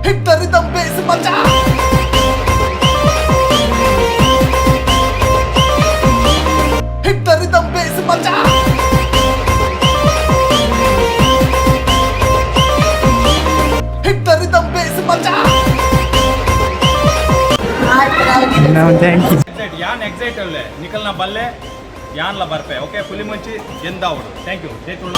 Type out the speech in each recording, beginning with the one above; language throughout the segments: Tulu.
Hit the rhythm bass ಮಚ್ಚಾ. Hit the rhythm bass ಮಚ್ಚಾ. Hit the rhythm bass ಮಚ್ಚಾ. Thank you. Excite ಯಾನ್ excite ಅಲ್ಲೇ ನಿಕಲ್ನ ಬಲ್ಲೆ ಯಾನ್ಲ ಬರ್ಪೆ. ಓಕೆ, ಪುಲಿಮುಂಚಿ ಗೆಂದಾವಡು. Thank you. Jai Tulu.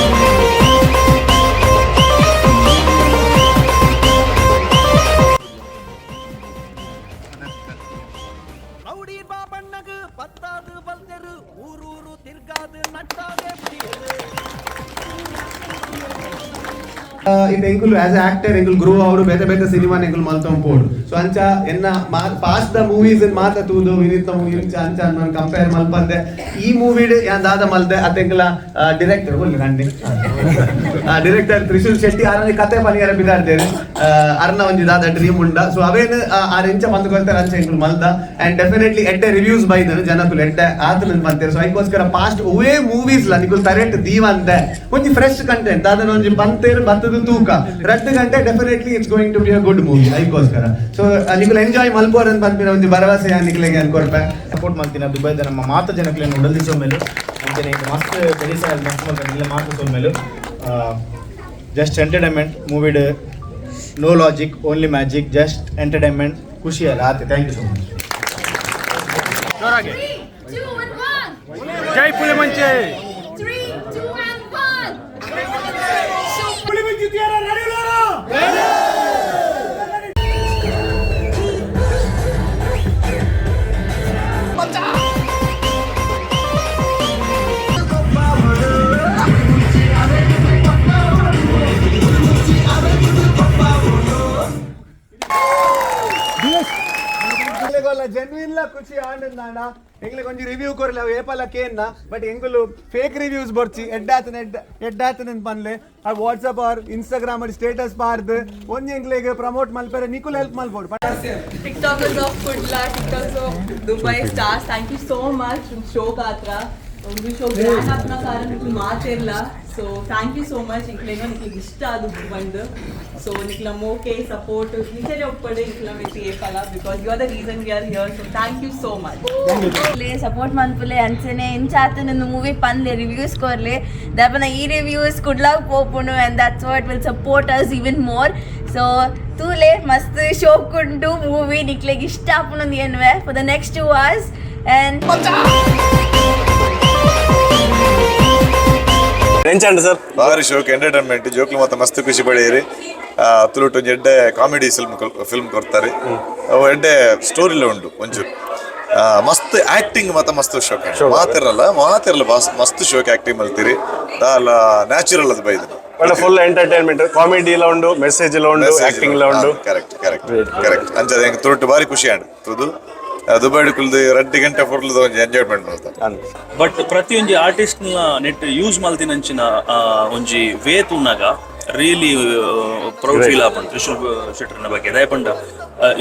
Rowdy ಬಾಬಣ್ಣಗ ಪತ್ತಾದು ಬಲ್ದೆರು ಊರೂರು ತಿರ್ಗಾದು ನಟ್ಟಾದೆ ಬಿಡಿಯರು. ಇತ್ತೆ ಎಂಕುಲು as actor ಎಂಕುಲು ಗ್ರೋ ಅವರು ಬೇತೆ ಬೇತೆ ಸಿನಿಮಾ ಎಂಕುಲು ಮಲ್ತೊಂದು ಪೋಡು. ಸೊ ಅಂಚ ಎನ್ನ past the movies ಮಾತ ತೂದು ವಿನಿತ್ ಮೂವಿ ಇಂಚ ಅಂಚ ನಾನು ಕಂಪೇರ್ ಮಲ್ಪಂದೆ ಈ ಮೂವಿಡ್ ಯಾನ್ ದಾದ ಮಲ್ದೆ ಅತ್ತ ಎಂಕಲ ಡಿರೆಕ್ಟರ್ ಒಲ್ಲೆ ಕಂಡಿ ಡಿರೆಕ್ಟರ್ ತ್ರಿಶೂಲ್ ಶೆಟ್ಟಿ ಆರನ ಕತೆ ಪನಿಯರ ಬಿದಾಡ್ದೇರು. ಅರ್ನ ಒಂಜಿ ದಾದ ಡ್ರೀಮ್ ಉಂಡ. ಸೊ ಅವೇನು ಆರ್ ಎಂಚ ಬಂದು ಕೊಲ್ತಾರೆ ಅಂಚ ಎಂಕುಲು ಮಲ್ದ. ಅಂಡ್ ಡೆಫಿನೆಟ್ಲಿ ಎಡ್ಡೆ ರಿವ್ಯೂಸ್ ಬೈದನು, ಜನಕುಲು ಎಡ್ಡೆ ಆತನ ಬಂತೇರು. ಸೊ ಐಕೋಸ್ಕರ ಪಾಸ್ಟ್ ಒವೇ ಮೂವೀಸ್ ಲ ನಿಕುಲು ತರೆಟ್ ದೀವಂದೆ ಒಂಜಿ ಫ್ರೆಶ್ ಕಂಟೆಂಟ್ ದಾದನ ಒಂಜಿ ಬಂತೇರು ಬತ್ತದ ತೂಕ 2 ಗಂಟೆ, definitely it's going to be a good movie. ಐಕೋಸ್ಕರ so ನಿಕುಲು enjoy ಮಲ್ಪೋರ್ ಅಂತ ಪನ್ಪಿನ ಒಂಜಿ ಭರವಸೆ ನಿಕ್ಲೆಗೆ ಅನ್ಕೊರ್ಪೆ. ಸಪೋರ್ಟ್ ಮಾಡ್ತೀನಿ ದುಬೈದ ನಮ್ಮ ಮಾತ ಜನಕ್ಲೆನ್ ಉಡಲ್ದಿ ಸೊಲ್ಮೆಲು. ಅಂಚನೆ ಈಗ ಮಸ್ತ್ ಬೆರಿಸ ಮಸ್ತ್ ಮಲ್ತ ಇಲ್ಲ ಮಾತ ಸೊಲ್ಮೆಲು. ಜಸ್ಟ್ ಎಂಟರ್ಟೈನ್ಮೆಂಟ್ ಮೂವಿಡ್, no logic, only magic, just entertainment. ಖುಷಿ ಅಲ್ಲ ಆತೆ. Thank you so much. ಜೋರಾಗಿ. Three, two, and one. Jai Pulimunchi. Three, two, and one. Super. Pulimunchi theatre ready. ಮಚ್ಚಾ. ಜೆನ್ವಿನ್ ಲ ಖುಷಿ ಆಂಡ್ ಎಂಗ್ಲಿಗೆ ಒಂಜಿ ರಿವ್ಯೂ ಕೊರ್ಲೆ ಅವು ಏಪಲ ಕೇನ್ನ. ಬಟ್ ಎಂಗುಲು ಫೇಕ್ ರಿವ್ಯೂಸ್ ಬರ್ಚಿ, ಎಡ್ಡಾತನ ಎಡ್ಡ ಎಡ್ಡಾತನ ಪನ್ಲೆ. ಆ WhatsApp R Instagram ಅಲ್ಲಿ ಸ್ಟೇಟಸ್ ಪಾರ್ದ್ ಒಂಜಿ ಎಂಗ್ಲಿಗೆ ಪ್ರಮೋಟ್ ಮಲ್ಪೆರೆ ನಿಕುಲ್ ಹೆಲ್ಪ್ ಮಲ್ಪೋಡು. TikTokers of Kudla, TikTokers of Dubai stars, thank you so much. Show ಗಾತ್ರ ಒಂದು ಶೋ ಗ್ರ್ಯಾಂಡ್ ಆಪ್ನ ಕಾರಣ ನಿಕ್ಲು ಮಾತಿರ್ಲ. So thank you so much. ಇಂಕ್ಲೇನೋ ನಿಕ್ಲಿಗೆ ಇಷ್ಟ ಅದು ಬಂದು. ಸೊ ನಿಕ್ಲ ಮೋಕೆ ಸಪೋರ್ಟ್ ನಿಚನೆ ಒಪ್ಪಡೆ ಇಂಕ್ಲ ಮಿತಿ ಏಪಲ, because you are the reason we are here. So thank you so much. Support ಮನ್ಪುಲೆ. ಅಂಚನೆ ಇಂಚಾತ ನನ್ನ ಮೂವಿ ಪನ್ಲೆ, ರಿವ್ಯೂಸ್ ಕೊರ್ಲೆ. ದಾಪನ ಈ ರಿವ್ಯೂಸ್ ಕುಡ್ಲಾಗ್ ಪೋಪುಂಡು, and that's what will support us even more. So ತೂಲೆ, ಮಸ್ತ್ ಶೋಕುಂಡು ಮೂವಿ. ನಿಕ್ಲೆಗ್ ಇಷ್ಟ ಆಪುಂಡು ಎನ್ವೆ for the next 2 hours and ಮಚ್ಚಾ. ಎಂಚಂಡ್ ಸರ್? ಬಾರಿ ಶೋಕ್, ಎಂಟರ್ಟೈನ್ಮೆಂಟ್. ಜೋಕ್ಲು ಮತ್ತೆ ಮಸ್ತ್ ಖುಷಿ ಪಡೆಯಿರಿ. ತುಳುಟು ಒಂಜಿ ಎಡ್ಡೆ comedy film film ಕೊಡ್ತಾರೆ. ಅವು ಎಡ್ಡೆ ಸ್ಟೋರಿಲ ಉಂಡು ಒಂಚೂರು. ಮಸ್ತ್ ಆಕ್ಟಿಂಗ್ ಮತ್ತೆ ಮಸ್ತ್ ಶೋಕ್. ಮಾತಿರಲ್ಲ ಮಾತಿರಲ್ಲ, ಮಸ್ತ್ ಶೋಕ್ ಆಕ್ಟಿಂಗ್ ಮಲ್ತೀರಿ. ದಾಲ ನ್ಯಾಚುರಲ್ ಅದು ಬೈದು. ಒಳ್ಳೆ full entertainment, comedy ಎಲ್ಲ ಉಂಡು, ಮೆಸೇಜ್ ಎಲ್ಲ ಉಂಡು, ಆಕ್ಟಿಂಗ್ ಎಲ್ಲ ಉಂಡು. Correct correct correct. ಅಂಚ ಎಂಕ್ ತುಳುಟು ಬಾರಿ ಖುಷಿ ಆಂಡ್ ತುದು. ದುಬೈಡ್ ಕುಲ್ದು 2 ಗಂಟೆ ಫುಲ್ ಒಂಜಿ ಎಂಜಾಯ್ಮೆಂಟ್ ಮಾಡ್ತಾರೆ. ಬಟ್ ಪ್ರತಿಯೊಂಜಿ ಆರ್ಟಿಸ್ಟ್ ನೆಟ್ ಯೂಸ್ ಮಲ್ತಿನಂಚಿನ ಒಂಜಿ ವೇ ತೂನಾಗ really proud feel ಆಪುಂಡು ತ್ರಿಶೂಲ್ ಶೆಟ್ಟರ್ನ ಬಗ್ಗೆ. ದಾಯೆ ಪಂಡ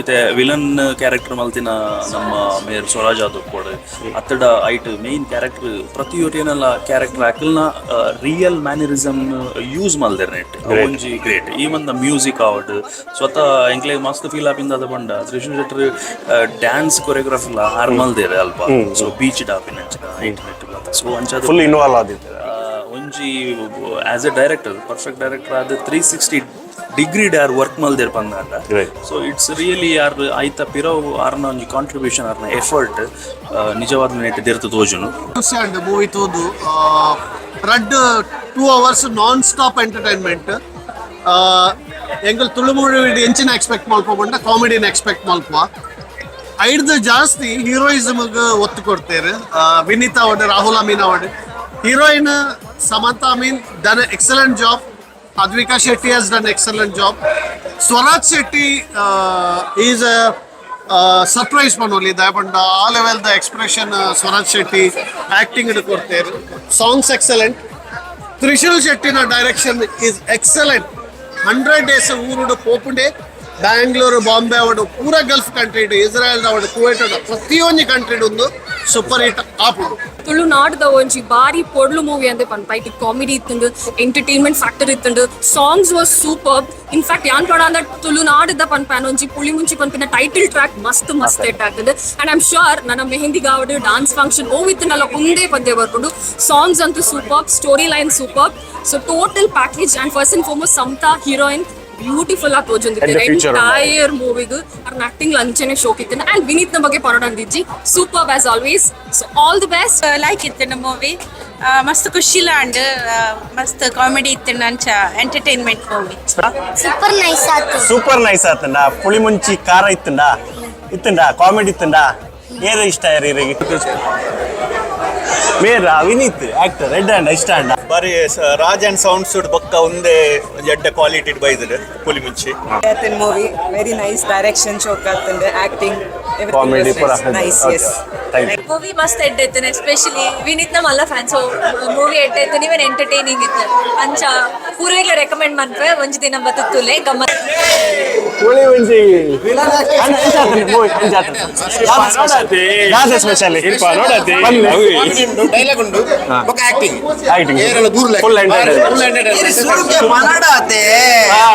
ಇತ್ತೆ ವಿಲನ್ ಕ್ಯಾರೆಕ್ಟರ್ ಮಲ್ತಿನ ನಮ್ಮ ಮೇಯರ್ ಸ್ವರಾಜ್ ಆದವ್ ಕೊಡು ಅತ್ತಡ ಐಟ್ ಮೇನ್ ಕ್ಯಾರೆಕ್ಟರ್ ಪ್ರತಿಯೊರಿಯನಲ್ಲ ಕ್ಯಾರೆಕ್ಟರ್ ಅಕಲ್ನ real mannerism use ಮಲ್ದೆರ್ net ಒಂಜಿ great. Even the music ಆವಡ್ ಸ್ವತಃ ಎಂಕ್ಲೆಗ್ ಮಸ್ತ್ ಫೀಲ್ ಆಪಿಂದ ಅದ ಪಂಡ ತ್ರಿಶೂಲ್ ಶೆಟ್ಟರ್ ಡ್ಯಾನ್ಸ್ ಕೊರಿಯೋಗ್ರಫಿ ಆರ್ ಮಲ್ದೆರ್ ಅಲ್ಪ. ಸೊ ಬೀಚ್ ಡಾಪಿನಂಚಿನ ಐಟ್ ನೆಟ್ ಸೊ ಅಂಚಾದ ಫುಲ್ ಇನ್ವಾಲ್ವ್ ಆದಿತ್ತು. ಒಂಜಿ as a director, perfect director ಆದ 360 ಡಿಗ್ರಿ ಆರ್ ವರ್ಕ್ ಮಲ್ದೆರ್ ಪಂದಾಂಡ so it's really R ಐತ ಪಿರವು ಆರ್ನ ಒಂಜಿ ಕಾಂಟ್ರಿಬ್ಯೂಷನ್, ಆರ್ನ ಎಫರ್ಟ್ ನಿಜವಾದ ನೆಟ್ ದೆರ್ತು ತೋಜುನು. ಖುಷಿ ಅಂಡ್ ಮೂವಿ ತೂದು. ರಡ್ಡ್ 2 hours non stop entertainment. ಎಂಕುಲು ತುಳು ಮೂವಿ ಎಂಚಿನ ಎಕ್ಸ್ಪೆಕ್ಟ್ ಮಲ್ಪೊಂಡ ಕಾಮಿಡಿನ ಎಕ್ಸ್ಪೆಕ್ಟ್ ಮಲ್ಪುವ. ಐಡ್ದು ಜಾಸ್ತಿ ಹೀರೋಯಿಸಮ್ ಒತ್ತು ಕೊಡ್ತೇವೆ. Vineetha ಅವಡ್, Rahul Amin ಅವಡ್, heroine Samantha Amin done excellent job. Advika Shetty has done excellent job. Swaraj Shetty is surprise ಪನೊಲಿ. ದಯಪಂಡ ಆ level the expression Swaraj Shetty acting ಕೊಡ್ತೇವೆ. Songs excellent. ತ್ರಿಶೂಲ್ ಶೆಟ್ಟಿನ direction is excellent. 100 days ಊರುಡು ಪೋಪುಂಡೆ. ಬ್ಯಾಂಗ್ಳೂರು ಬಾಂಬೆ ಅವಡು ಪೂರ ಗಲ್ಫ್ ಕಂಟ್ರಿ ಇಸ್ರೇಲ್ ಅವಡು ಕುವೈಟ್ ಪ್ರತಿಯೊಂದು ಕಂಟ್ರಿ ಒಂದು ಸೂಪರ್ ಹಿಟ್ ಆಪುಂಡು. ತುಳುನಾಡ್ದ ಒಂಜಿ ಬಾರಿ ಪೊರ್ಲು ಮೂವಿ ಅಂದೆ ಪನ್ಪ. ಇಟ್ ಕಾಮಿಡಿ ಇತ್ತುಂಡು, ಎಂಟರ್ಟೈನ್ಮೆಂಟ್ ಫ್ಯಾಕ್ಟರ್ ಇತ್ತುಂಡು, ಸಾಂಗ್ಸ್ ವಾಸ್ ಸೂಪರ್. ಇನ್ಫ್ಯಾಕ್ಟ್ ಯಾನ್ ಪಡ ತುಳುನಾಡ್ದ ಪನ್ಪ ಒಂಜಿ ಪುಳಿ ಮುಂಚಿ ಪನ್ಪಿನ ಟೈಟಲ್ ಟ್ರ್ಯಾಕ್ ಮಸ್ತ್ ಮಸ್ತ್ ಹಿಟ್ ಆಗ್ತದೆ. ಅಂಡ್ I'm sure ನನ್ನ ಮೆಹಂದಿ ಗಾವಡ್ ಡಾನ್ಸ್ ಫಂಕ್ಷನ್ ಓ ಇತ್ತನಲ್ಲ ಒಂದೇ ಪದ್ಯ ಬರ್ಕೊಂಡು. ಸಾಂಗ್ಸ್ ಅಂತೂ super, story line super, so total package. And first and foremost, Samata heroine beautiful ಆಗಿ ತೋಜೊಂದಿತ್ತೆ. And the future. Entire ಮೂವಿಗ್ ಅವ್ರ ಆಕ್ಟಿಂಗ್ ಲಂಚನೆ ಶೋಕ್ ಇತ್ತು. ಅಂಡ್ ವಿನೀತ್ ನ ಬಗ್ಗೆ ಪರೋಡಂದಿಜ್ಜಿ, super as always, so all the best. Like ಇತ್ತು ಮೂವಿ, ಮಸ್ತ್ ಖುಷಿಲ ಅಂಡ್ ಮಸ್ತ್ ಕಾಮಿಡಿ ಇತ್ತು, ಅಂಚ ಎಂಟರ್ಟೈನ್ಮೆಂಟ್ ಮೂವಿ. ಸೂಪರ್ ನೈಸ್ ಆತು. ಸೂಪರ್ ನೈಸ್ ಆತಂಡ. ಪುಳಿ ಮುಂಚಿ ಖಾರ ಇತ್ತಂಡ ಇತ್ತಂಡ, ಕಾಮಿಡಿ ಇತ್ತಂಡ. ಏರು ಇಷ್ಟ ಯಾರಿಗೆ? ಮೇರ ವಿನೀತ್ ಆಕ್ಟರ್ ರೆಡ್ ಅಂಡ್ ಇಷ್ಟ ಅಂಡ. ಬಾರಿ ರಾಜ್ ಅಂಡ್ ಸೌಂಡ್ಸ್ ಬೊಕ್ಕ ಒಂದೇ ಎಡ್ಡೆ ಕ್ವಾಲಿಟಿ ಬೈದಿದೆ ಪುಲಿ ಮುಂಚಿ. ಮೂವಿ ವೆರಿ ನೈಸ್, ಡೈರೆಕ್ಷನ್ ಶೋಕ್ ಆಗ್ತದೆ, ಆಕ್ಟಿಂಗ್. ಕಾಮಿಡಿ ಪೂರ. Nice, yes. Thank you. Movie ಮಸ್ತ್ ಎಡ್ಡೆ ಇತ್ತು. ಎಸ್ಪೆಷಲಿ ವಿನೀತ್ ಮಲ್ಲ ಫ್ಯಾನ್, ಸೊ ಮೂವಿ ಎಡ್ಡೆ ಇತ್ತು, ಇವನ್ ಎಂಟರ್ಟೈನಿಂಗ್ ಇತ್ತು. ಅಂಚ ಪೂರ್ವೆಗ್ಲ ರೆಕಮೆಂಡ್ ಮನ್ಪೆ, ಒಂಜಿ ದಿನ ಬತ್ತುಲೆ ಗಮ್ಮತ್. ಪುಳಿ ಮುಂಚಿ ಸ್ಪೆಷಲ್. ಡೈಲಾಗ್ ಉಂಟು, ಬೊಕ್ಕ ಆಕ್ಟಿಂಗ್. ಆಕ್ಟಿಂಗ್. ಏರೆಲ್ಲ ದೂರ. ಫುಲ್.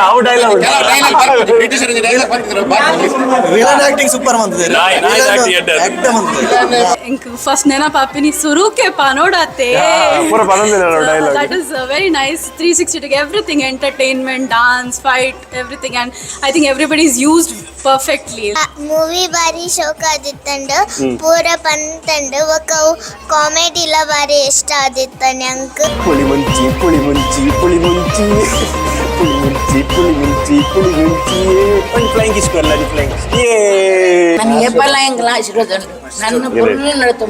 ಅವು ಡೈಲಾಗ್. ಬ್ರಿಟಿಷರ್ ಡೈಲಾಗ್ ಬರ್ತಿದ್ರು. ವಿಲನ್ ಆಕ್ಟಿಂಗ್ ಸೂಪರ್ ಬಂದಿದೆ. ಫಸ್ಟ್ ನೆನಪಾಪಿನಿ ಸುರುಕೆ ಪಾನೋಡಾತೆ. ಪೂರ ಪನೊಂದಿಲ್ಲ dialogue. That is very nice. 360 degree everything, entertainment, dance, fight, everything, and I think everybody is used perfectly. Movie ಬಾರಿ ಶೋಕ್ ಆದಿತ್ತಂಡು, ಪೂರ ಪಂತಂಡು. ಒಕ್ಕ ಕಾಮಿಡಿಲ ಬಾರಿ ಇಷ್ಟ ಆದಿತ್ತ ನಂಗೆ. ಪುಳಿ ಮುಂಚಿ, ಪುಳಿ ಮುಂಚಿ, ಪುಳಿ ಮುಂಚಿ, ಪುಳಿ ಮುಂಚಿ, ಪುಳಿ ಮುಂಚಿ, ಪುಳಿ ಮುಂಚಿ. ಒಂದು ಫ್ಲೈಯಿಂಗ್ ಕಿಸ್ ಕೊರಲ, ಫ್ಲೈಯಿಂಗ್ ಕಿಸ್.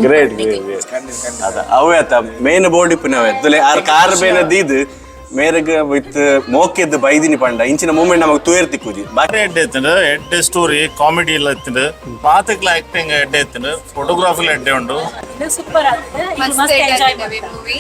Great great. ಅದ ಅವೇ ಅತ್ತ ಮೇನ್ ಬೋರ್ಡ್ ಇಪ್ಪುನವೇ ತುಲೆ ಆರ್ ಕಾರ್ ಬೇನ ದೀದ್ ಮೇರೆಗ್ ವಿತ್ ಮೋಕೆದ್ದು ಬೈದಿನಿ ಪಂಡ ಇಂಚಿನ ಮೂಮೆಂಟ್ ನಮಗೆ ತೂಯರ್ ತಿಕ್ಕುಜಿ. ಬಾರಿ ಎಡ್ಡೆ ಇತ್ತಂಡು, ಎಡ್ಡೆ ಸ್ಟೋರಿ, ಕಾಮಿಡಿ ಎಲ್ಲ ಇತ್ತಂಡು, ಪಾತಕ್ಲ ಆಕ್ಟಿಂಗ್ ಎಡ್ಡೆ ಇತ್ತಂಡು, ಫೋಟೋಗ್ರಾಫಿ ಎಡ್ಡೆ ಉಂಡು. ಸೂಪರ್ ಆಗ್ತದೆ, ಮಸ್ತ್ ಎಂಜಾಯ್ ಮೂವಿ.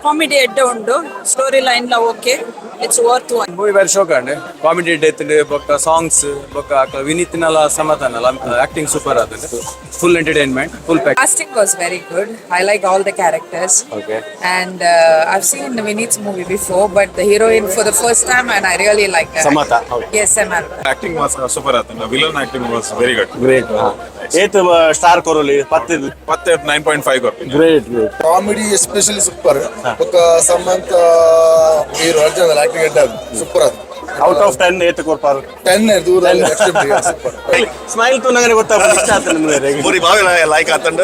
ಕಾಮಿಡಿ ಎಡ್ಡೆ ಉಂಡು, ಸ್ಟೋರಿ ಲೈನ್ ಲ okay, it's worth one. Movie ಬಾರಿ ಶೋಕ್ ಅಂಡ್ ಕಾಮಿಡಿ ಎಡ್ಡೆ ಇತ್ತಂಡು. ಬೊಕ್ಕ ಸಾಂಗ್ಸ್, ಬೊಕ್ಕ ವಿನೀತ್ನಲ ಸಮತನಲ ಆಕ್ಟಿಂಗ್ ಸೂಪರ್ ಆತಂಡು. Full entertainment, full pack. Casting was very good. I like all the characters. Okay. And I've seen Vinith's movie before, but the heroine for the first time, and I really like her. Samata. Yes, Samantha. Acting was super ಆತಂಡ. Villain acting was very good. Great. ಏತ್ ಸ್ಟಾರ್ ಕೊರೋಲಿ ಪತ್ತೆ? ಪತ್ತೆ 9.5 ಕೊರ್ಪಿನಿ. Great great. Comedy especially super. ಬೊಕ್ಕ Samantha hero Arjun acting super ಅದು. ಔಟ್ ಆಫ್ 10 ಏತ್ ಕೊರ್ಪಾರು? 10 ದೂರ, ಸೂಪರ್. ಸ್ಮೈಲ್ ತೂನಗನೆ ಗೊತ್ತಾಗ ಇಷ್ಟ ಆತ ನಿಮ್ಗೆ. ಪೂರಿ ಬಾವಿ ಲೈಕ್ ಆತಂಡ.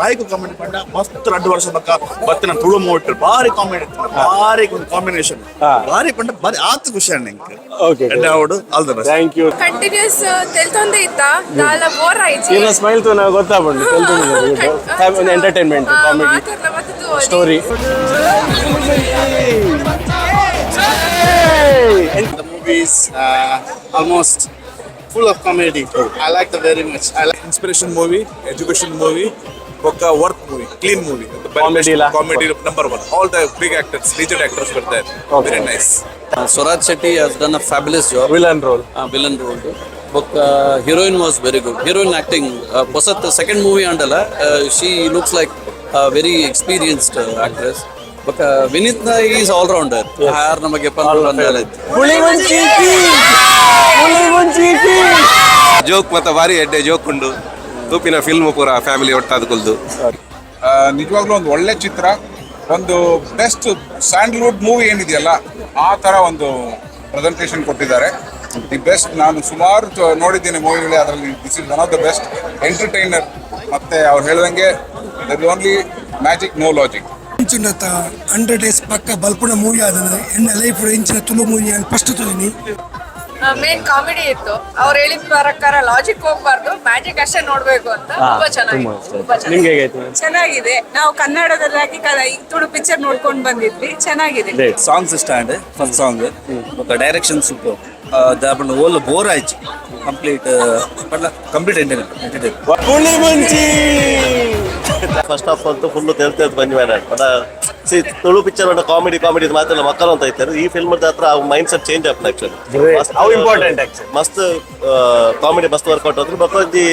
ಲೈಕ್ ಕಾಮಿಡಿ ಪಂಡ ಮಸ್ತ್. 2 ವರ್ಷ ಬಕ್ಕ ಬತ್ತಿನ ತುಳು ಮೋಟ್ರ್ ಬಾರಿ ಕಾಮಿಡಿ, ಬಾರಿ ಒಂದು ಕಾಂಬಿನೇಷನ್. ಬಾರಿ ಪಂಡ ಬಾರಿ ಆತ್ ಖುಷಿ ಅಣ್ಣ ಎಂಕ್. ಓಕೆ. ಎಡ್ಡೆ ಆವಡು, all the best. Thank you. Continuous ತೆಲ್ತೊಂದೇ ಇತ್ತ ದಾಲ ಬೋರ್ ಆಯ್ತು. ಇನ್ನ ಸ್ಮೈಲ್ ತೂನ ಗೊತ್ತಾಪುಂಡು ಒಂದು entertainment, comedy, story. The movie is almost full of comedy. I like the very much. I like inspiration movie, education movie, ಬೊಕ್ಕ worth movie, clean movie. Comedy la. Comedy number one. All the big actors, legend actors ಬರ್ತಾರೆ. Very nice. Swaraj Shetty has done a fabulous job. Villain role. Villain role. But heroine was very good. Heroine acting, ಹೊಸತ್ second movie ಅಂಡಲ್ಲ, she looks like a very experienced actress. But Vineet is all rounder. ಯಾರು ನಮಗೆ ಪುಳಿ ಮುಂಚಿ, ಪುಳಿ ಮುಂಚಿ. ಜೋಕ್ ಮತ್ತೆ ಬಾರಿ ಎಡ್ಡೆ ಜೋಕ್ ಉಂಡು. ತೂಪಿನ ಫಿಲ್ಮ್ ಪೂರ ಫ್ಯಾಮಿಲಿ ಒಟ್ಟಾದ ಕುಲ್ದು. ನಿಜವಾಗ್ಲೂ ಒಂದು ಒಳ್ಳೆ ಚಿತ್ರ. ಒಂದು ಬೆಸ್ಟ್ ಸ್ಯಾಂಡಲ್ವುಡ್ ಮೂವಿ ಏನಿದೆಯಲ್ಲ, ಆ ತರ ಒಂದು ಪ್ರೆಸೆಂಟೇಷನ್ ಕೊಟ್ಟಿದ್ದಾರೆ. The best. ನಾನು ಸುಮಾರು ನೋಡಿದ್ದೀನಿ ಮೂವಿಗಳು, ಅದರಲ್ಲಿ this is one of the best entertainer. ಮತ್ತೆ ಅವ್ರು ಹೇಳ್ದಂಗೆ there only magic, no logic. 100 days ಪಕ್ಕ ಬಲ್ಪುಣ ಮೂವಿ ಆದಂದ್ರೆ ಎನ್ನ ಲೈಫ್ ಇಂಚಿನ ತುಳು ಮೂವಿ ಫಸ್ಟ್ ತುಳಿನಿ. ಮೇನ್ ಕಾಮಿಡಿ ಇತ್ತು. ಅವ್ರು ಹೇಳಿದ ಪ್ರಕಾರ ಲಾಜಿಕ್ ಹೋಗ್ಬಾರ್ದು, ಮ್ಯಾಜಿಕ್ ಅಷ್ಟೇ ನೋಡ್ಬೇಕು ಅಂತ. ತುಂಬಾ ಚೆನ್ನಾಗಿತ್ತು, ತುಂಬಾ ನಿಮ್ಗೆ ಚೆನ್ನಾಗಿದೆ. ಹೇಗಾಯ್ತು? ಚೆನ್ನಾಗಿದೆ. ನಾವು ಕನ್ನಡದಲ್ಲಾಗಿ ತುಳು ಪಿಕ್ಚರ್ ನೋಡ್ಕೊಂಡು ಬಂದಿದ್ವಿ, ಚೆನ್ನಾಗಿದೆ. ಸಾಂಗ್ಸ್ ಇಷ್ಟ ಅಂಡ್ ಫಸ್ಟ್ ಸಾಂಗ್ ಬೊಕ್ಕ ಡೈರೆಕ್ಷನ್ ಸೂಪರ್. ದಾಪಂಡ ಓಲ್ ಬೋರ್ ಆಯ್ತು. Complete, complete entertain. ಪುಳಿ ಮುಂಚಿ. First half ಅಂತೂ ಫುಲ್ ತೆಲ್ತೇದ್ ಬಂಜಿ ಮೇಡ. ಸಿ, ತುಳು ಪಿಕ್ಚರ್ ಪಂಡ ಕಾಮಿಡಿ ಕಾಮಿಡಿ ಮಾತ್ರ ಮಕ್ಕಳು ಅಂತ ಇದ್ದಾರೆ. ಈ ಫಿಲ್ಮ್ ಹತ್ರ mind set change ಆಪ್ನ actually. ಅವು ಇಂಪಾರ್ಟೆಂಟ್ ಆಕ್ಚುಲಿ. ಮಸ್ತ್ ಕಾಮಿಡಿ, ಮಸ್ತ್ ವರ್ಕೌಟ್ ಆದ್ರೆ. ಬೊಕೊಂಜಿ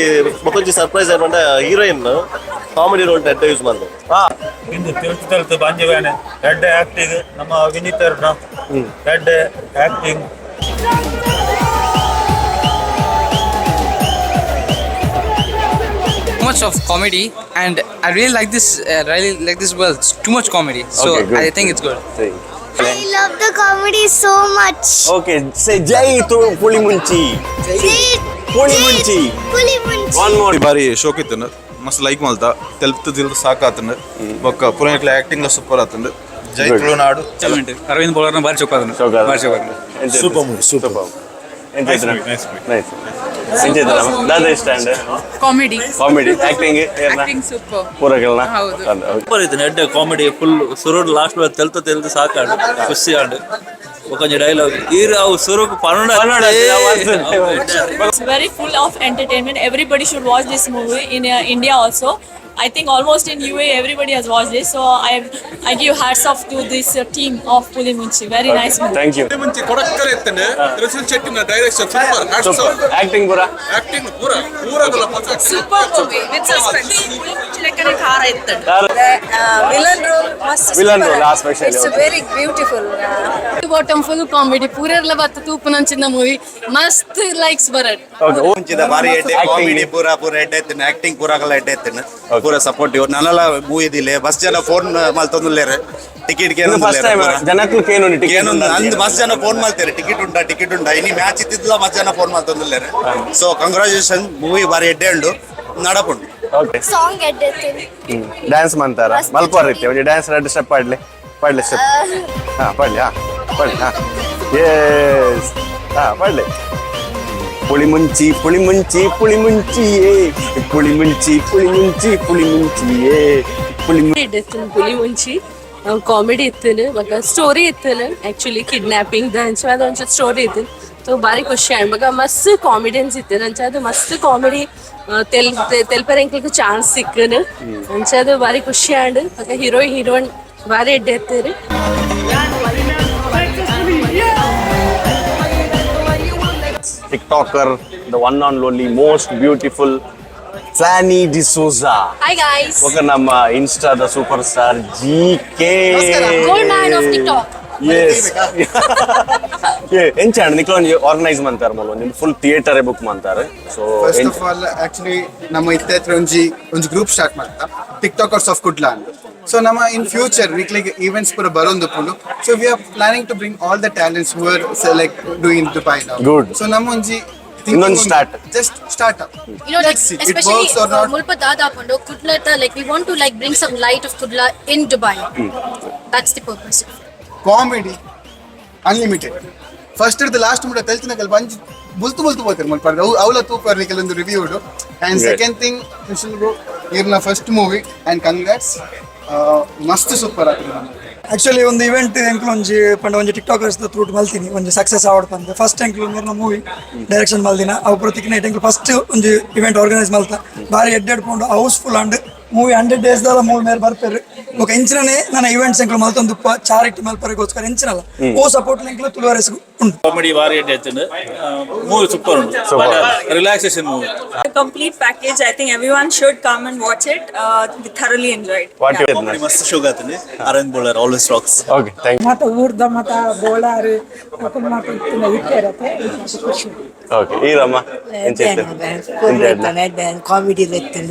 ಬೊಕೊಂಜಿ ಸರ್ಪ್ರೈಸ್ ಪಂಡ heroine comedy role ಎಡ್ಡೆ ಯೂಸ್ ಮಾಡ್ದು. ಇಂದು ತೆಲ್ತು ತೆಲ್ತು ಬಂಜಿ ಬೇನೆ. ಎಡ್ಡೆ ಆಕ್ಟಿಂಗ್, ನಮ್ಮ ವಿನೀತರ್ನ ಎಡ್ಡೆ acting. Much of comedy and I really like this, really like this. Well, it's too much comedy, so Okay, good. I think it's good. I love the comedy so much. Okay, say Jai Puli Munchi. Puli Munchi. Puli Munchi. One more. ಬಾರಿ ಶೋಕ್ ಇತ್ತು, ಮಸ್ತ್ like ಮಲ್ತ. ತೆಲ್ತ್ ತಿಲ್ತು ಸಾಕಾತಂಡು. ಬೊಕ್ಕ ಪುರ acting super ಆತಂಡು. ಜೈ ತುಳುನಾಡು. ಅರವಿಂದ್ ಬೋಳಾರ್ನ ಬಾರಿ ಚೊಕ್ಕಾದನು, ಬಾರಿ ಚೊಕ್ಕಾದನು. Super movie, super. Nice. Nice. ದಾದ ಇಷ್ಟ and? Comedy. Comedy, acting? Acting super. ಪೂರಕಲ್ನ? ಹೌದು. ಸೂಪರ್ ಇತ್ತು, ಎಡ್ಡೆ ಕಾಮಿಡಿ ಫುಲ್. ಸುರುಡ್ ಲಾಸ್ಟ್ ತೆಲ್ತ ತೆಲ್ತು ಸಾಕಾಡು, ಖುಷಿ ಆಂಡ್. ಒಂಜಿ ಡೈಲಾಗ್ ಈರ್ ಅವು ಸುರುಕ್ ಪನ್ನಡ. It's very full of entertainment. Everybody should watch this movie in India also. I think almost in UAE everybody has watched this. So I give hats off to this team of Puli Munchi. Very nice movie. Thank you. ಮುಂಚೆ ಕೊಡಕ್ಕಲೆ ಇತ್ತಂಡೆ. ತ್ರಿಶೂಲ್ ಶೆಟ್ಟಿನ direction super. Acting ಪೂರ? Acting ಪೂರ ಪೂರ. Super movie with suspense. ಲೆಕ್ಕನೆ ಖಾರ ಇತ್ತು. Villain role ಮಸ್ತ್. Villain role, ಆ specially, it's okay. Very beautiful. Bottom full comedy. ಪೂರೆರ್ಲ ಬತ್ತ ತೂಪುನಂಚಿನ ಮೂವಿ, ಮಸ್ತ್ ಲೈಕ್ಸ್ ಬರಟ್. ಓಕೆ. ಮುಂಚಿದ ಬಾರಿ ಎಡ್ಡೆ. Acting. Comedy ಪೂರ ಪೂರ ಎಡ್ಡೆ ಇತ್ತಿನ. ಆಕ್ಟಿಂಗ್ ಪೂರಾಗಲ ಎಡ್ಡೆ ಇತ್ತಿನ. ಪೂರ ಸಪೋರ್ಟಿವ್. ನನಲ ಮೂವಿ ದಿಲೆ ಬಸ್ ಜನ ಫೋನ್ ಮಲ್ತೊಂದುಲ್ಲೇರು ಟಿಕೆಟ್. ಫಸ್ಟ್ ಟೈಮ್ ಜನಕ್ಕೂ ಕೇನು ಟಿಕೆಟ್. ಅಂದ್ ಮಸ್ತ್ ಜನ ಫೋನ್ ಮಲ್ತೇರೆ, ಟಿಕೆಟ್ ಉಂಟಾ, ಟಿಕೆಟ್ ಉಂಟಾ. ಇನಿ ಮ್ಯಾಚ್ ಇತ್ತಿದ್ಲ ಮಸ್ತ್ ಜನ ಫೋನ್ ಮಲ್ತೊಂದುಲ್ಲೇರು. So congratulation, movie ಬಾರಿ ಎಡ್ಡೆ ಉಂಡು, ನಡಪುಂಡು. ಓಕೆ. ಸಾಂಗ್ ಎಡ್ಡೆ. ಡ್ಯಾನ್ಸ್ ಮಂತಾರ? ಮಲ್ಪುವಾರ ಇತ್ತೆ ಒಂಜಿ ಡ್ಯಾನ್ಸ್, ಎರಡು ಸ್ಟೆಪ್ ಪಾಡ್ಲೆ, ಪಾಡ್ಲೆ ಸ್ಟೆಪ್. ಹಾ, ಪಾಡ್ಲೆ, ಹಾ ಪಾಡ್ಲೆ, ಹಾ, ಎಸ್, ಹಾ ಪಾಡ್ಲೆ. ಪುಳಿ ಮುಂಚಿ, ಪುಳಿ ಮುಂಚಿ, ಪುಳಿ ಮುಂಚಿ, ಏ ಪುಳಿ ಮುಂಚಿ, ಪುಳಿ ಮುಂಚಿ, ಪುಳಿ ಮುಂಚಿ, ಏ ಪುಳಿ. ಪುಲಿ ಮುಂಚಿ ಕಾಮಿಡಿ ಇತ್ತು, ಬೊಕ ಸ್ಟೋರಿ ಇತ್ತು. ಆಕ್ಚುಲಿ ಕಿಡ್ನಾಪಿಂಗ್ ಅಂಚ ಒಂಚೂರು ಸ್ಟೋರಿ ಇತ್ತು. ಸೊ ಬಾರಿ ಖುಷಿ ಆಂಡ್. ಬೊಕ ಮಸ್ತ್ ಕಾಮಿಡಿಯನ್ಸ್ ಇತ್ತು. ಅಂಚ ಅದು ಮಸ್ತ್ ಕಾಮಿಡಿ ತೆಲ್ ತೆಲ್ಪರೆ ಎಂಕ್ಲೆಗ್ ಚಾನ್ಸ್ ಸಿಕ್ಕನು. ಅಂಚ ಅದು ಬಾರಿ ಖುಷಿ ಆಂಡ್. ಬೊಕ ಹೀರೋ ಹೀರೋಯಿನ್ ಬಾರಿ ಎಡ್ಡೆ ಇತ್ತೇರು. TikToker, the one and only most beautiful Sunny D'Souza. Hi guys. ఒక ನಮ್ಮ ಇನ್ಸ್ಟಾದ super star G K. Gold man of TikTok. S. ಎಂಚ ನಿಕ್ಲ ಒಂಜಿ ಆರ್ಗನೈಸ್ ಮಂತಾರ ಮೂಲ ಒಂಜಿ full theatre book ಮಂತಾರೆ, so first of all, actually ನಮ್ಮ ಇತ್ತೆ ಒಂಜಿ ಒಂಜಿ ಗ್ರೂಪ್ ಸ್ಟಾರ್ಟ್ ಮಾಡ್ತಾ, ಟಿಕ್ಟಾಕರ್ಸ್ ಆಫ್ ಕುಡ್ಲಾ ಅಂತ. ಸೊ ನಮ್ಮ ಇನ್ ಫ್ಯೂಚರ್ ವೀಕ್ಲಿ events ಪೂರ ಬರೋಂದುಪ್ಪುಂಡು. So we are planning to bring all the talents who are like doing Dubai. Good. So ನಮ್ಮ ಒಂಜಿ ಇನ್ನೊಂದು start. Just start up. Like, See, it especially works or not. Mulpa Dada Pundo, Kudla, like we want to like bring some light of Kudla in Dubai. That's the purpose. Comedy unlimited. First ಹಿಡ್ದು last ಮುಟ ತೆಲ್ತಿನಕಲ್ ಬಂಜ್ ಬುಲ್ತು ಬುಲ್ತು ಪೋತೆರ್ ಮಲ್ಪ. ಅವು ಅವಲ ತೂಪರ್ ಕೆಲವೊಂದು ರಿವ್ಯೂ ಉಂಡು. And Great. Second thing, ಇರ್ನ first movie and congrats, ಮಸ್ತ್ ಸೂಪರ್ ಆಗ್ತದೆ. ಆಕ್ಚುಲಿ ಒಂದು ಇವೆಂಟ್ ಎಂಕ್ಲು ಒಂಜಿ ಪಂಡ ಒಂಜಿ ಟಿಕ್ಟಾಕರ್ಸ್ ಥ್ರೂಟ್ ಮಲ್ತೀನಿ, ಒಂಜಿ ಸಕ್ಸಸ್ ಆವಡ್ ಪಂದ್. ಫಸ್ಟ್ ಎಂಕ್ಲು ಮೇರ್ನ ಮೂವಿ ಡೈರೆಕ್ಷನ್ ಮಲ್ದಿನ ಅವು ಪ್ರತಿಕ್ ನೈಟ್ ಎಂಕ್ಲು ಫಸ್ಟ್ ಒಂಜಿ ಇವೆಂಟ್ ಆರ್ಗನೈಸ್ ಮಲ್ತ. ಬಾರಿ ಎಡ್ಡೆಡ್ ಪೋಂಡು, house full and movie 100 days ದಾಲ ಮೂವಿ ಮೇರ್ ಬರ್ಪೇರು. ಬೊಕ ಇಂಚಿನನೇ ನನ್ನ ಇವೆಂಟ್ಸ್ ಎಂಕ್ಲು ಮಲ್ತೊಂದುಪ್ಪ, ಚಾರಿಟಿ ಮಲ್ಪರೆಗೋಸ್ಕರ ಎಂಚಿನಲ್ಲ ಓ ಸಪೋರ್ಟ್ ಎಂಕ್ಲು ತುಳುವರೆಸ್ ಉಂಟು. ಕಾಮಿಡಿ ಬಾರಿ ಎಡ್ಡೆ ಇತ್ತು, ಮೂವಿ ಸೂಪರ್ ಉಂಟು, relaxation movie. Complete package. I think everyone should come and watch it. We thoroughly enjoyed. Comedy ಮಸ್ತ್ ಶೋಕ್ ಆತನೆ. Aravind Bolar always racks. Okay, thank. ಮಾತ ಊರ್ದ ಮತ ಬೋಳಾರು ಅಕುಲು ಮಾತ ಇತ್ತಿನ ಇತ್ತೆರತೆ ಖುಷಿ. ಓಕೆ, ಈರಮ್ಮ ಎಂಚ ಇತ್ತು? ಕಾಮಿಡಿ ಇತ್ತು.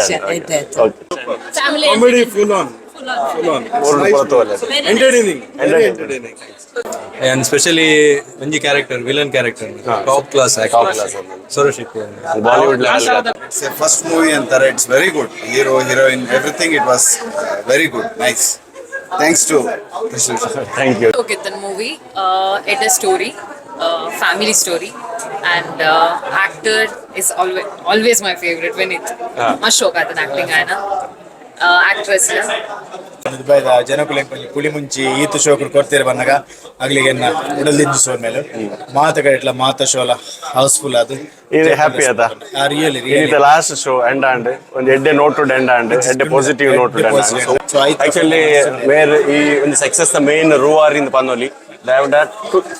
Okay. Family. Comedy full on, full on. Entertaining, very entertaining. And specially ಒಂಜಿ character, villain character, top class. Top class. ಸೊರಶಿಪ್. Bollywood level. It's a first movie ಅಂತಾರೆ. It's very good. Hero, heroine, everything, it was very good. Nice. Thanks to thank you. Okay, the movie, it is story, family story, and actor is always always my favorite, Vinith. Ah. ಮಸ್ತ್ ಶೋಕ್ ಆತನ acting ಆಯ್ನ, actress. ದುಬೈದ ಜನಕುಲೆಗ್ ಒಂಜಿ ಪುಳಿ ಮುಂಚಿ ಈತ್ ಶೋಕುಲು ಕೊರ್ತೀರ ಬನ್ನಗ ಅಗ್ಲಿಗೆ ಎನ್ನ ಉಡಲ್ ದಿಂಜಿ ಸೋಲ್ಮೇಲೆ ಮಾತ ಕಡೆಟ್ಲ ಮಾತ ಶೋಲ ಹೌಸ್ಫುಲ್ ಅದು. ಇದು ಹ್ಯಾಪಿ ಆತ? ರಿಯಲಿ. ಇದು ಲಾಸ್ಟ್ ಶೋ ಎಂಡ್ ಆಂಡ್ ಒಂದು ಎಡ್ಡೆ ನೋಟ್ ಎಂಡ್ ಆಂಡ್ ಎಡ್ಡೆ ಪಾಸಿಟಿವ್ ನೋಟ್. ಆಕ್ಚುಲಿ ಮೇರ್ ಈ ಒಂದು ಸಕ್ಸಸ್ ದ ಮೇನ್ ರೂವಾರ್ ಇಂದ ಪನ್ನೊಲಿ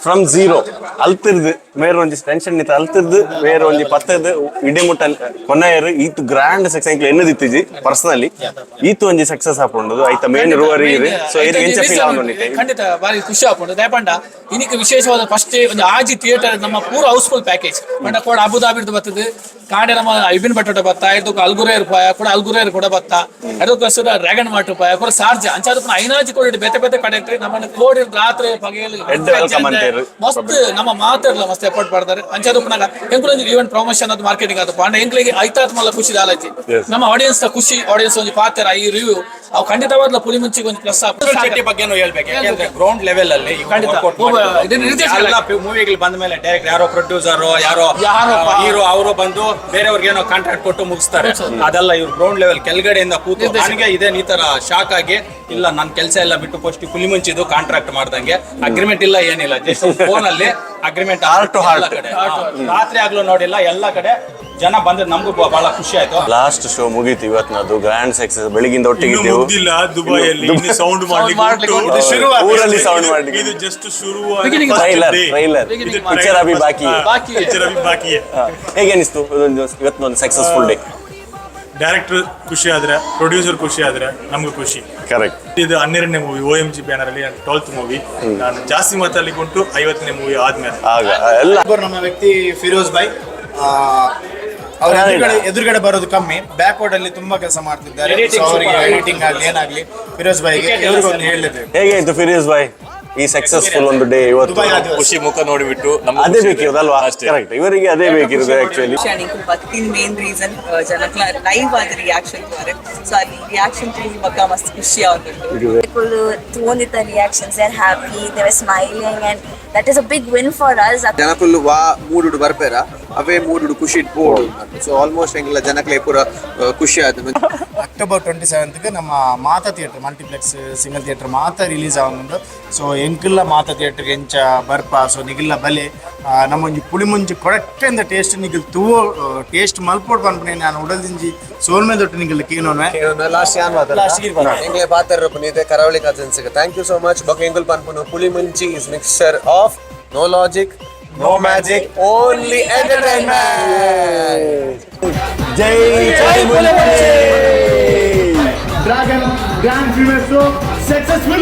ಫ್ರಮ್ ಝೀರೋ ಅಲ್ತಿರ್ದು ಮೇರ್ ಒಂಜಿ ಟೆನ್ಷನ್ ನಿತ್ತ ಅಲ್ತಿರ್ದು ಮೇರ್ ಒಂಜಿ ಪತ್ತದು ಇಡೆ ಮುಟ್ಟ ಕೊನೆಯರು ಈತ್ ಗ್ರ್ಯಾಂಡ್ ಸಕ್ಸಸ್ ಎಂಕ್ಲೆ ಎನ್ನದಿತ್ತಿಜಿ ಪರ್ಸನಲಿ. ಈತ್ ಒಂಜಿ ಸಕ್ಸಸ್ ಆಪುಂಡು ಐತ ಮೇನ್ ರೂವಾರಿ ಇದೆ. ಸೊ ಇದು ಎಂಚ ಫೀಲ್ ಆವೊಂದುಂಡು? ಖಂಡಿತ ಬಾರಿ ಖುಷಿ ಆಪುಂಡು. ದಾಯೆಪಂಡ ಇನಿಕ್ ವಿಶೇಷವಾದ ಫಸ್ಟ್ ಒಂದು ಆಜಿ ಥಿಯೇಟರ್ ನಮ್ಮ ಪೂರ ಹೌಸ್ಫುಲ್ ಪ್ಯಾಕೇಜ್. ಪಂಡ ಕೋಡ ಅಬುದಾಬಿಡ್ದು ಬರ್ತದೆ, ಕಾಡೆ ನಮ್ಮ ಇಬಿನ್ ಬಟ್ಟೋಟ ಬತ್ತ, ಇದಕ್ಕೆ ಅಲ್ಗುರೇರ್ ಪಾಯ ಕೂಡ, ಅಲ್ಗುರೇರ್ ಕೂಡ ಬತ್ತ, ಅದಕ್ಕೋಸ್ಕರ ಡ್ರ್ಯಾಗನ್ ಮಾರ್ಟ್ ಪಾಯ ಕೂಡ, ಸಾರ್ಜ ಅಂಚಾದ ಐನಾಜಿ ಕೋಡಿ ಬೇತೆ ಬೇತೆ ಕಡೆ ನಮ್ಮನ್ನ ಕೋಡಿ ರಾತ್ರಿ ಪಗೆಲ್ ಎಡ್ಡೆ welcome ಅಂತೀರಿ. ಮಸ್ತ್ ನಮ್ಮ ಮಾತಾಡಲ್ಲ, ಮಸ್ತ್ ಎಫರ್ಟ್ ಪಡ್ತಾರೆ. ಅಂಚಾದ ಪುನಗ ಎಂಕುಲು ಈವೆಂಟ್ ಪ್ರಮೋಷನ್ ಅದು ಮಾರ್ಕೆಟಿಂಗ್ ಅದು ಪಂಡ ಎಂಕ್ಲಿಗೆ ಐತಾತ್ ಮಲ್ಲ ಖುಷಿ ದಾಲಜಿ. ನಮ್ಮ ಆಡಿಯನ್ಸ್ ಖುಷಿ, ಆಡಿಯನ್ಸ್ ಒಂಜಿ ಪಾತ್ರ ಈ ರಿವ್ಯೂ ಅವು ಖಂಡಿತವಾದ್ಲ ಪುಳಿ ಮುಂಚಿಗೆ ಒಂದು ಪ್ಲಸ್. ಶೆಟ್ಟಿ ಬಗ್ಗೆನೂ ಹೇಳ್ಬೇಕು, ಯಾಕೆಂದ್ರೆ ಗ್ರೌಂಡ್ ಲೆವೆಲ್ ಅಲ್ಲಿ ಖಂಡಿತ. ಇದನ್ನ ನಿರ್ದೇಶಕ ಎಲ್ಲ ಮೂವಿಗಳು ಬಂದ ಮೇಲೆ ಡೈರೆಕ್ಟ್ ಯಾರೋ ಪ್ರೊಡ್ಯೂಸರ್, ಯಾರೋ ಯಾರೋ ಹೀರೋ ಅವರು ಬಂದು ಬೇರೆಯವ್ರಿಗೆ ಏನೋ ಕಾಂಟ್ರಾಕ್ಟ್ ಕೊಟ್ಟು ಮುಗಿಸ್ತಾರೆ. ಅದೆಲ್ಲ ಇವ್ರು ಗ್ರೌಂಡ್ ಲೆವೆಲ್ ಕೆಳಗಡೆಯಿಂದ ಕೂತು ನಿರ್ದೇಶಕ. ನನಗೆ ಇದೇ ಈ ತರ ಶಾಕ್ ಆಗಿ ಇಲ್ಲ ನನ್ನ ಕೆಲಸ ಎಲ್ಲ ಬಿಟ್ಟು ಫಸ್ಟ್ ಪುಲಿ ಮುಂಚಿದು ಕಾಂಟ್ರಾಕ್ಟ್ ಮಾಡ್ದಂಗೆ. ಅಗ್ರಿಮೆಂಟ್ ಇಲ್ಲ, ಏನಿಲ್ಲ, ಜಸ್ಟ್ ಫೋನ್ ಅಲ್ಲಿ ಅಗ್ರಿಮೆಂಟ್. Heart to heart. ಕಡೆ ರಾತ್ರಿ ಆಗ್ಲೂ ನೋಡಿಲ್ಲ, ಎಲ್ಲ ಕಡೆ ಜನ ಬಂದ್ರೆ ನಮಗೂ ಬಹಳ ಖುಷಿ ಆಯ್ತು. ಲಾಸ್ಟ್ ಶೋ ಮುಗೀತು ಇವತ್ತಿನದು, ಗ್ರ್ಯಾಂಡ್ ಸಕ್ಸಸ್. ಬೆಳಿಗ್ಗಿಂದ ಒಟ್ಟಿಗೆ ಇನ್ನು ಇದ್ದೆವು. ಮುಗ್ದಿಲ್ಲ, ದುಬೈಯಲ್ಲಿ ಇನ್ನು ಸೌಂಡ್ ಮಾಡ್ಲಿಕ್ಕೆ ಉಂಟು. ಇದು ಶುರು ಊರಲ್ಲಿ ಸೌಂಡ್ ಮಾಡ್ಲಿಕ್ಕೆ. ಇದು ಜಸ್ಟ್ ಶುರು. ಟ್ರೈಲರ್, ಟ್ರೈಲರ್, ಪಿಕ್ಚರ್ ಅಭಿ ಬಾಕಿ. ಬಾಕಿ. ಪಿಕ್ಚರ್ ಅಭಿ ಬಾಕಿ. ಹೇಗೆ ಅನಿಸ್ತು ಇದೊಂದು ಇವತ್ತಿನೊಂದು ಸಕ್ಸಸ್ಫುಲ್ ಡೇ? ಡೈರೆಕ್ಟರ್ ಖುಷಿ ಆದ್ರೆ, ಪ್ರೊಡ್ಯೂಸರ್ ಖುಷಿ ಆದ್ರೆ ನಮ್ಗೂ ಖುಷಿ. ಕರೆಕ್ಟ್. ಇದು 12ನೇ ಮೂವಿ OMG banner ಅಲ್ಲಿ, 12th movie. ನಾನು ಜಾಸ್ತಿ ಮಾತಾಡ್ಲಿಕ್ಕೆ ಉಂಟು 50ನೇ ಮೂವಿ ಆದ್ಮೇಲೆ. ಆಗ ಎಲ್ಲ ಒಬ್ಬರು ನಮ್ಮ ವ್ಯಕ್ತಿ ಫಿರೋಜ್ ಭಾಯ್ ಅವ್ರ ಎದುರುಗಡೆ ಎದುರುಗಡೆ ಬರೋದು ಕಮ್ಮಿ, ಬ್ಯಾಕ್ವರ್ಡ್ ಅಲ್ಲಿ ತುಂಬಾ ಕೆಲಸ ಮಾಡ್ತಿದ್ದಾರೆ. Editing So ಅವರಿಗೆ super. Editing ಆಗ್ಲಿ ಏನಾಗ್ಲಿ ಫಿರೋಜ್ ಭಾಯ್ಗೆ Ticket ಎಲ್ಲ ಇವ್ರಿಗೊಂದು ಹೇಳಲೇಬೇಕು. ಹೇಗೆ ಆಯ್ತು ಫಿರೋಜ್ ಭಾಯ್ ಈ ಸಕ್ಸಸ್ಫುಲ್ ಒಂದು ಡೇ ಇವತ್ತು? ದುಬೈ ಆದಿವಾಸಿ. ಖುಷಿ ಮುಖ ನೋಡಿಬಿಟ್ಟು ನಮ್ಗೆ ಅದೇ ಖುಷಿ ಇದೆ. ಬೇಕಿರೋದಲ್ವಾ? ಅಷ್ಟೇ. ಕರೆಕ್ಟ್, ಇವರಿಗೆ ಅದೇ ಬೇಕಿರೋದು ಆಕ್ಚುಲಿ. ಬತ್ತಿನ ಮೇನ್ ರೀಸನ್ ಜನಕ್ಲ ಲೈವ್ ಆದ ರಿಯಾಕ್ಷನ್ ತೋರೆ. ಸೊ ಅಲ್ಲಿ ರಿಯಾಕ್ಷನ್ ತೂಯಿ ಬೊಕ್ಕ ಮಸ್ತ್ ಖುಷಿ ಆವೊಂದುಂಡು. People ತೂವೊಂದಿತ್ತ reactions, they're happy, they were smiling, and that is a big win for us. ಜನಕುಲು ವಾ ಮೂಡುಡು ಬರ್ಪೇರ ಅವೇ ಮೂಡುಡು ಖುಷಿ ಪೋಡು. ಸೊ ಆಲ್ಮೋಸ್ಟ್ ಎಂಗ್ಲ ಜನಕ್ಲೆ ಪೂರ ಖುಷಿ ಆಯ್ತು. ಅಕ್ಟೋಬರ್ 27ಗೆ ನಮ್ಮ ಮಾತಾ ಥಿಯೇಟರ್, ಮಲ್ಟಿಪ್ಲೆಕ್ಸ್, ಸಿಂಗಲ್ ಥಿಯೇಟರ್ ಮಾತಾ ರಿಲೀಸ್ ಆವೊಂದುಂಡು. ಸೊ ಎಂಕುಲ್ಲ ಮಾತಾ ಥಿಯೇಟರ್ಗೆ ಎಂಚ ಬರ್ಪ. ಸೊ ನಿಗಿಲ್ಲ ಬಲೆ ನಮ್ಮೊಂಜಿ ಪುಳಿ ಮುಂಚಿ ಕೊಡಟ್ಟೆಂದ ಟೇಸ್ಟ್ ನಿಗಿಲ್ ತೂವೋ ಟೇಸ್ಟ್ ಮಲ್ಪೋಡ್ ಪನ್ಪುನೆ ನಾನು ಉಡಲ್ದಿಂಜಿ ಸೋಲ್ಮೆ ದೊಟ್ಟು ನಿಗಿಲ್ ಕೀನೋನೆ. ಲಾಸ್ಟ್ ಯಾನ್ Last ಗೆ ಮಾತಾಡ್ತಾರೆ. ಎಂಗ್ಲೆ ಪಾತೆರ್ರಪುನಿ ಕರಾವಳಿ cousins, thank you so much. ಬೊಕ ಎಂಗುಲ್ ಪನ್ಪುನು Puli Munchi is mixture of no logic, no magic, only entertainment. Jai Jai Munchi. Dragon grand premiere show successful.